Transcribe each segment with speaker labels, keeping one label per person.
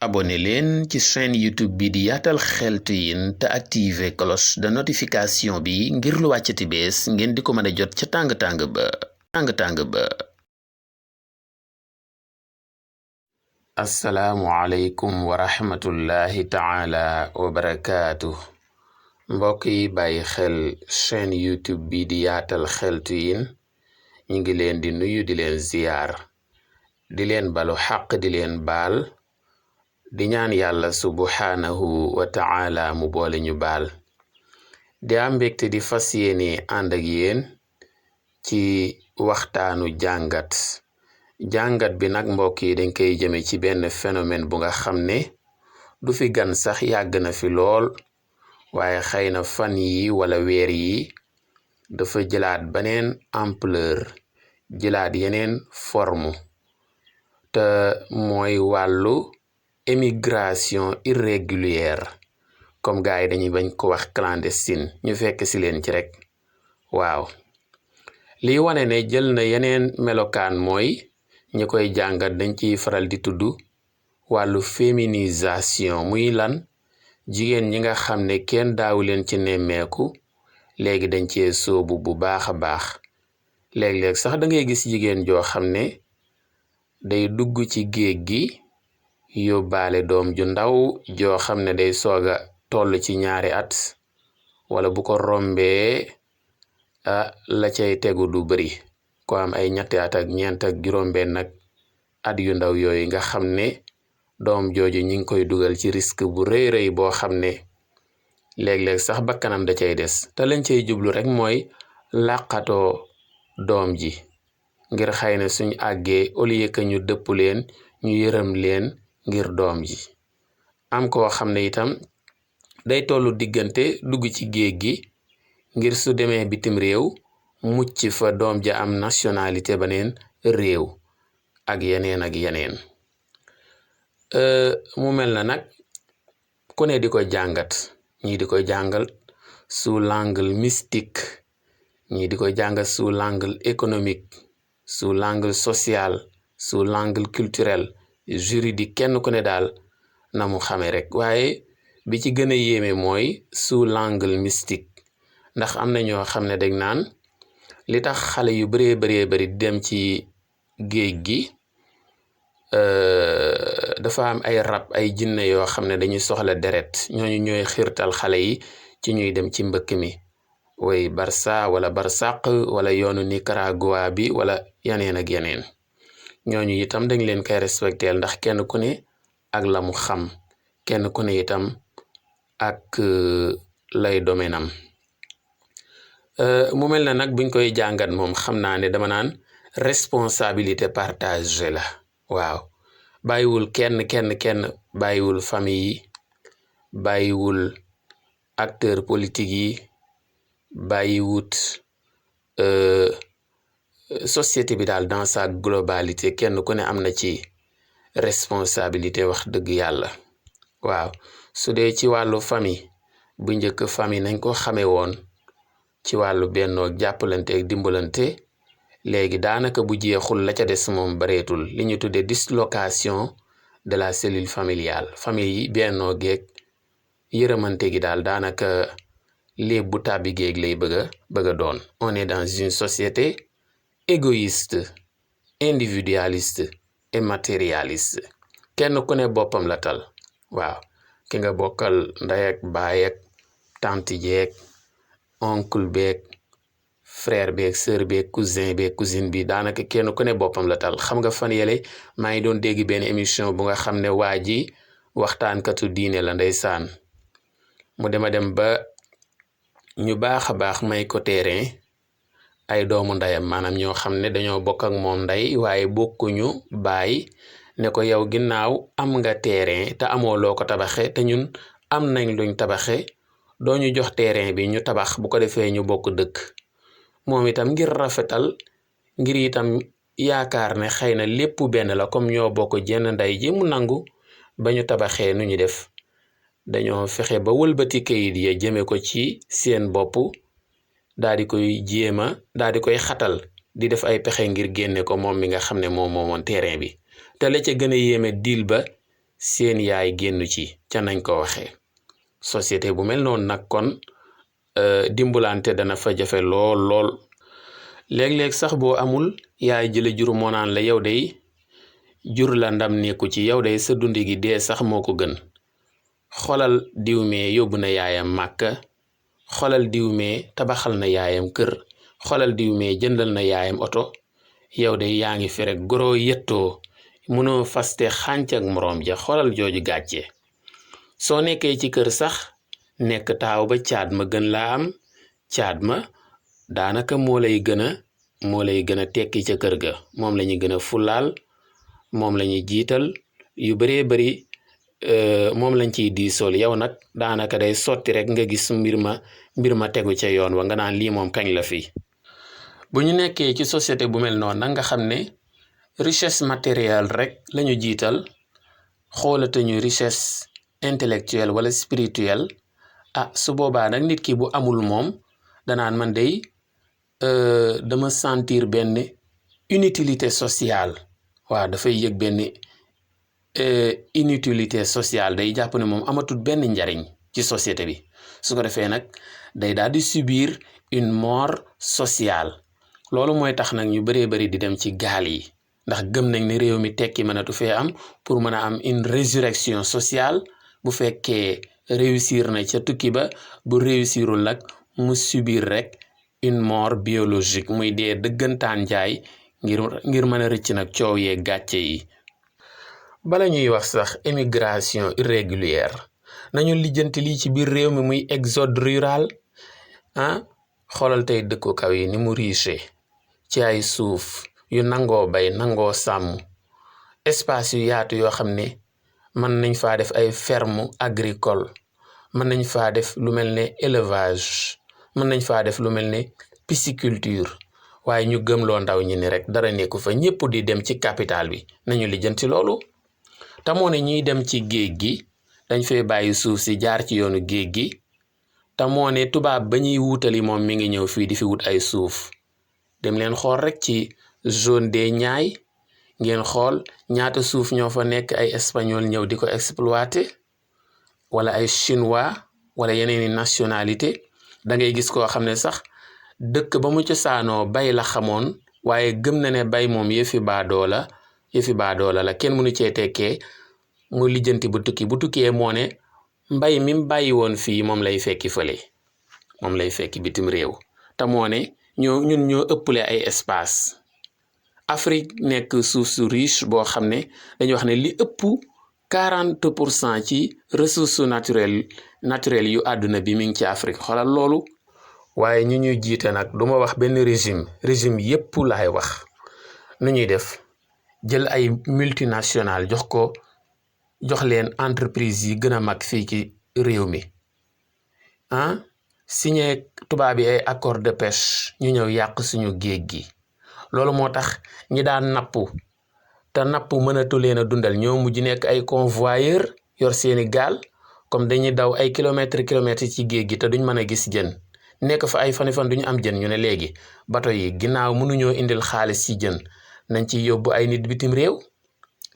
Speaker 1: abonné leen ci chaîne YouTube bi di yaatal xeltu yin te activer cloche de notification bi ngir lu wàccati bees ngeen di ko mën a jot ca tàng-tàng ba assalaamu aleykum wa rahmatullahi taala wa barakaatu mbokk yi bàyyi xel chaîne YouTube bi di yaatal xeltu yin ñu ngi leen di nuyu di leen ziyaar di leen balu xaq di leen baal di ñaan yàlla subhaanahu wa ta'ala mu boole ñu baal di am mbégte di fas yéene ànd ak yéen ci waxtaanu jàngat bi nag mbokk yi dañ koy jëme ci benn phénomène bu nga xam ne du fi gan sax yàgg na fi lool waaye xëy na fan yi wala weer yi dafa jëlaat beneen ampleur jëlaat yeneen forme te mooy wàllu émigration irrégulière comme gars yi dañuy bañ ko wax clandestine ñu fekk si leen ci rek waaw lii wane ne jël na yeneen melokaan mooy ñi koy jàngat dañ ciy faral di tudd wàllu féminisation muy lan jigéen ñi nga xam ne kenn daawu leen ci nemmeeku léegi dañ cee sóobu bu baax a baax léeg-léeg sax da ngay gis jigéen joo xam ne day dugg ci géej gi yóbbaale doom ju ndaw joo xam ne day sooga toll ci 2 at wala bu ko rombee la cay tegu du bari ko am ay 3 at ak 4 ak juróom-benn nag at yu ndaw yooyu nga xam ne doom jooju ñi ngi koy dugal ci risque bu rëy rëy boo xam ne léeg-léeg sax bakkanam da cay des te lañ cay jublu rek mooy làqatoo doom ji ngir xëy na suñ àggee au lieu que ñu dëpp leen ñu yërëm leen ngir doom ji am koo xam ne itam day tollu diggante dugg ci géej gi ngir su demee bitim réew mucc fa doom ja am nationalité beneen réew ak yeneen mu mel na nag ku ne di ko jàngat ñii di ko jàngal sous l'angle mystique ñii di ko jàngat sous l'angle économique sous l'angle social sous l'angle culturel juridique kenn ku ne daal na mu xamee rek waaye bi ci gën a yéeme mooy sous l'angle mystique ndax am na ñoo xam ne dañ naan li tax xale yu bari dem ci géej gi dafa am ay rab ay jinne yoo xam ne dañuy soxla deret ñooñu ñooy xiirtal xale yi ci ñuy dem ci mbëkk mi way Barça wala Barsaq wala yoonu Nicaragua bi wala yeneen ak yeneen ñooñu itam dañ leen koy respecteel ndax kenn ku ne ak la mu xam kenn ku ne itam ak lay domenam mu mel na nag buñ koy jàngat moom xam naa ne dama naan responsabilité partagée la waaw bàyyiwul kenn bàyyiwul famille yi bàyyiwul acteur politique yi bàyyiwut société bi daal dans sa globalité kenn ku ne am na ci responsabilité wax dëgg yàlla waaw su dee ci wàllu famille bu njëkk famille nañ ko xamee woon ci wàllu bennoo jàppalante ak dimbalante léegi daanaka bu jeexul la ca des moom bareetul li ñu tuddee dislocation de la cellule familiale famille yi bennoo geeg yërëmante gi daal daanaka léeb bu tàbbi géeg lay bëgg a doon on est dans une société égoïste individualiste et matérialiste kenn ku ne boppam la tal waaw ki nga bokkal ndey ak baay ak tante jeeg oncle beeg frère beeg sœur beeg cousin beeg cousine bi daanaka kenn ku ne boppam la tal xam nga fan yele maa ngi doon dégg benn émission bu nga xam ne waa ji waxtaankatu diine la ndeysaan mu dem ba ñu baax a baax may ko terrain ay doomu ndeyam maanaam ñoo xam ne dañoo bokk ak moom ndey waaye bokkuñu baay ne ko yow ginnaaw am nga terrain te amoo loo ko tabaxe te ñun am nañ luñ tabaxe doo ñu jox terrain bi ñu tabax bu ko defee ñu bokk dëkk moom itam ngir rafetal ngir itam yaakaar ne xëy na lépp benn la comme ñoo bokk jenn ndey ji mu nangu ba ñu tabaxee nu ñu def dañoo fexe ba wëlbati kayit ya jëme ko ci seen bopp daal di koy daal di koy xatal di def ay pexe ngir génne ko moom mi nga xam ne moom moomoon terrain bi te la ca gën a yéeme deal ba seen yaay génn ci ca nañ ko waxee société bu mel noonu nag kon dimbalante dana fa jafe lool léeg-léeg sax boo amul yaay jële jur moo naan la yow day jur la ndam nekku ci yow day sa dundi gi dee sax moo ko gën xolal diw mee yóbbu na yaayam màkka xolal diw mee tabaxal na yaayam kër xolal diw mee jëndal na yaayam oto yow day yaa ngi fi rek goro yettoo mënoo faste xànc ak moroom ja xolal jooju gàcce soo nekkee ci kër sax nekk taaw ba caat ma gën laa am caat ma daanaka moo lay gën a tekki ca kër ga moom la ñu gën a fulaal moom la ñuy jiital yu baree bari moom lañ ciy diisool yow nag daanaka day sotti rek nga gis mbir ma tegu ca yoon wa nga naan lii moom kañ la fi bu ñu nekkee ci société bu mel noonu nag nga xam ne richesse matérielle rek lañu jiital xoolatuñu richesse intellectuelle wala spirituelle su boobaa nag nit ki bu amul moom danaan man day dama sentir benn inutilité sociale waaw dafay yëg benn inutilité sociale day jàpp ne moom amatul benn njariñ ci société bi su ko defee nag day daal di subir une mort sociale loolu mooy tax nag ñu bëree bëri di dem ci gaal yi ndax gëm nañ ne réew mi tekki mënatu fee am pour mën a am une résurrection sociale bu fekkee réussir na ca tukki ba bu réussirul nag mu subir rek une mort biologique muy dee dëggantaan njaay ngir mën a rëcc nag coow yee gàcce yi bala ñuy wax sax émigration irrégulière nañu lijjanti lii ci biir réew mi muy exode rural xoolal tey dëkku kaw yi ni mu riche ci ay suuf yu nangoo bay nangoo sàmm espace yu yaatu yoo xam ne mën nañ faa def ay ferme agricole mën nañ faa def lu mel ne élevage mën nañ faa def lu mel ne pisciculture waaye ñu gëmloo ndaw ñi ni rek dara nekku fa ñëpp di dem ci capital bi nañu lijjanti loolu te moo ne ñuy dem ci géej gi dañ fay bàyyi suuf si jaar ci yoonu géej gi te moo ne tubaab ba ñuy wutali moom mi ngi ñëw fii di fi wut ay suuf dem leen xool rek ci zone des Niayes ngeen xool ñaata suuf ñoo fa nekk ay espagnol ñëw di ko exploiter wala ay chinois wala yeneeni nationalité da ngay gis koo xam ne sax dëkk ba mu cosaanoo bay la xamoon waaye gëm na ne bay moom yëfi baadoola la kenn mënu cee tekkee mu lijjanti bu tukkee moo ne mbay mi bàyyi woon fii moom lay fekki fële moom lay fekki bitim réew te moo ne ñun ñoo ëpple ay espace Afrique nekk suuf su riche boo xam ne dañuy wax ne li ëpp 40% ci ressources naturelles yu àdduna bi mi ngi ci Afrique xoolal loolu waaye ñu ñuy jiite nag du ma wax benn régime yépp laay wax nu ñuy def jël ay multinationales jox leen entreprise yi gën a mag fii ci réew mi signé tubaab yi ay accord de pêche ñu ñëw yàq suñu géej gi loolu moo tax ñi daan napp te napp mënatu leen a dundal ñoo mujj nekk ay convoyeur yor seeni gaal comme dañuy daw ay kilomètres ci géej gi te duñ mën a gis jën nekk fa ay fan duñu am jën ñu ne léegi bato yi ginnaaw mënuñoo indil xaalis ci jën nañ ci yóbbu ay nit bitim réew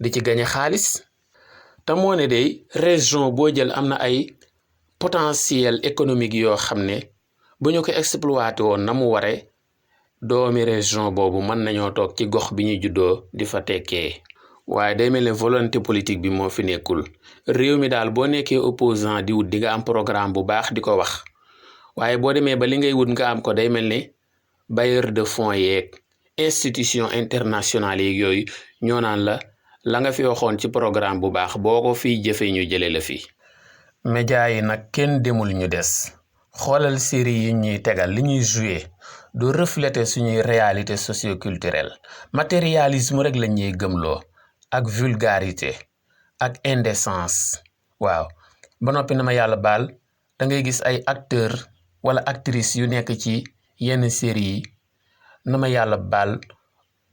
Speaker 1: di ci gañe xaalis te moo ne day région boo jël am na ay potentiel économique yoo xam ne bu ñu ko exploité woon na mu waree doomi région boobu mën nañoo toog ci gox bi ñu juddoo di fa tekkee waaye day mel ne volonté politique bi moo fi nekkul réew mi daal boo nekkee opposant di wut di nga am programme bu baax di ko wax waaye boo demee ba li ngay wut nga am ko day mel ne bailleur de fonds yeeg institution internationale yeeg yooyu ñoo naan la nga fi waxoon ci programme bu baax boo ko fiy jëfee ñu jële la fi média yi nag kenn demul ñu des xoolal série yi ñuy tegal li ñuy jouer du refléter suñuy réalité socioculturelle matérialisme rek la ñuy gëmloo ak vulgarité ak indécence waaw ba noppi na ma yàlla baal da ngay gis ay acteur wala actrice yu nekk ci yenn série yi na ma yàlla baal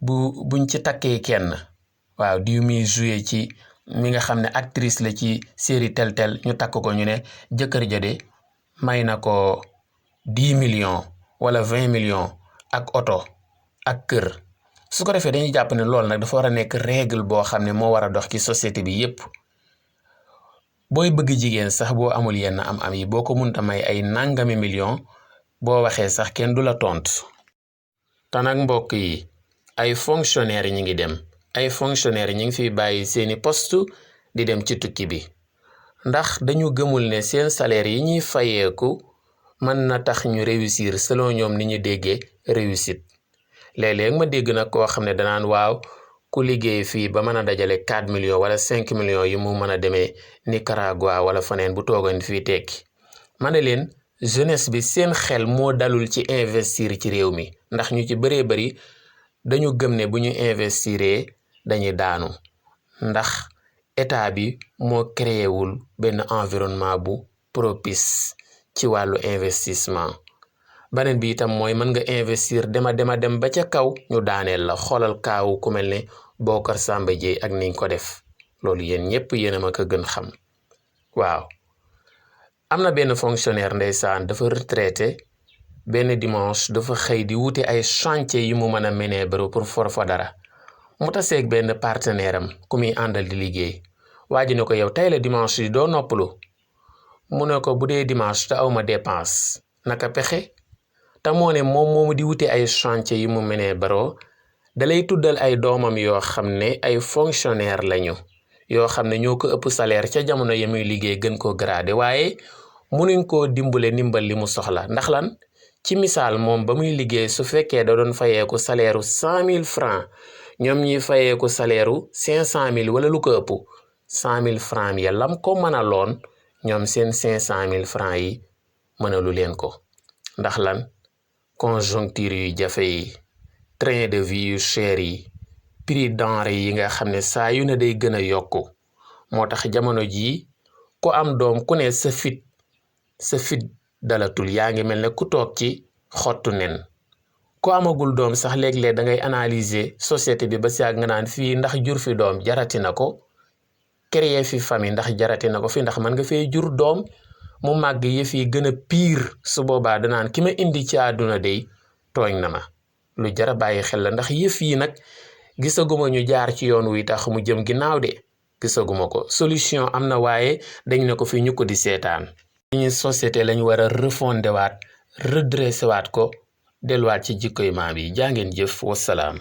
Speaker 1: buñ ci takkee kenn waaw di muy jouer ci mi nga xam ne actrice la ci série tel ñu takk ko ñu ne jëkkër ja de may na ko 10 millions wala 20 millions ak oto ak kër su ko defee dañuy jàpp ne loolu nag dafa war a nekk règle boo xam ne moo war a dox ci société bi yépp booy bëgg jigéen sax boo amul yenn am yi boo ko munta may ay nangami million boo waxee sax kenn du la tontu. te nag mbokk yi ay fonctionnaires ñi ngi dem ay fonctionnaires ñi ngi fiy bàyyi seeni poste di dem ci tukki bi ndax dañu gëmul ne seen salaire yi ñuy fayeeku mën na tax ñu réussir selon ñoom ni ñu déggee réussite. léeg-léeg ma dégg nag koo xam ne danaan waaw ku liggéey fii ba mën a dajale 4 millions wala 5 millions yi mu mën a demee Nicaragua wala faneen bu toogoon fii tekki. ma ne leen jeunesse bi seen xel moo dalul ci investir ci réew mi ndax ñu ci bëree bëri dañu gëm ne bu ñu investiree dañuy daanu ndax état bi moo créé wul benn environnement bu propice ci wàllu investissement. beneen bi itam mooy mën nga investir dem ba ca kaw ñu daaneel la. xoolal kaawu ku mel ne Bocar Samba Dièye ak niñ ko def loolu yéen ñëpp yéen a ma ko gën xam. waaw am na benn fonctionnaire ndeysaan dafa retraité benn dimanche dafa xëy di wuti ay chantier yi mu mën a mener baro pour for fa dara mu taseeg benn partenaire am ku muy àndal di liggéey. waa ji ne ko yow tey la dimanche yi doo noppalu mu ne ko bu dee dimanche te awma dépense naka pexe. te moo ne moom moomu di wuti ay chantier yi mu menee baro dalay tuddal ay doomam yoo xam ne ay fonctionnaire lañu yoo xam ne ñoo ko ëpp salaire ca jamono ya muy liggéey gën koo gradé waaye munuñ koo dimbale ndimbal li mu soxla. ndax lan ci misaal moom ba muy liggéey su fekkee da doon fayeeku salaire u 100 000 francs ñoom ñi fayeeku salaire u 500 000 wala lu ko ëpp 100 000 francs ya lam ko mën a loon ñoom seen 500 000 francs yi mënalu leen ko. ndax lan conjoncture yu jafe yi train de vie yu cher yi prix denrée yi nga xam ne saa yu ne day gën a yokku moo tax jamono jii ku am doom ku ne sa fit dalatul yaa ngi mel ne ku toog ci xottu nen. ku amagul doom sax léeg-léeg da ngay analyser société bi ba si ak nga naan fii ndax jur fi doom jarati na ko créer fi famille ndax jarati na ko fi ndax mën nga fee jur doom mu màgg yëf yi gën a pire su boobaa danaan ki ma indi ci àdduna day tooñ na ma. lu jara bàyyi xel la ndax yëf yi nag gisaguma ñu jaar ci yoon wi tax mu jëm ginnaaw de gisaguma ko. solution am na waaye dañ ne ko fi ñu ko di seetaan. ñu société lañ war a refondé waat redressé waat ko delluwaat ci jikkoy maam yi. jaa ngeen jëf wasalaam.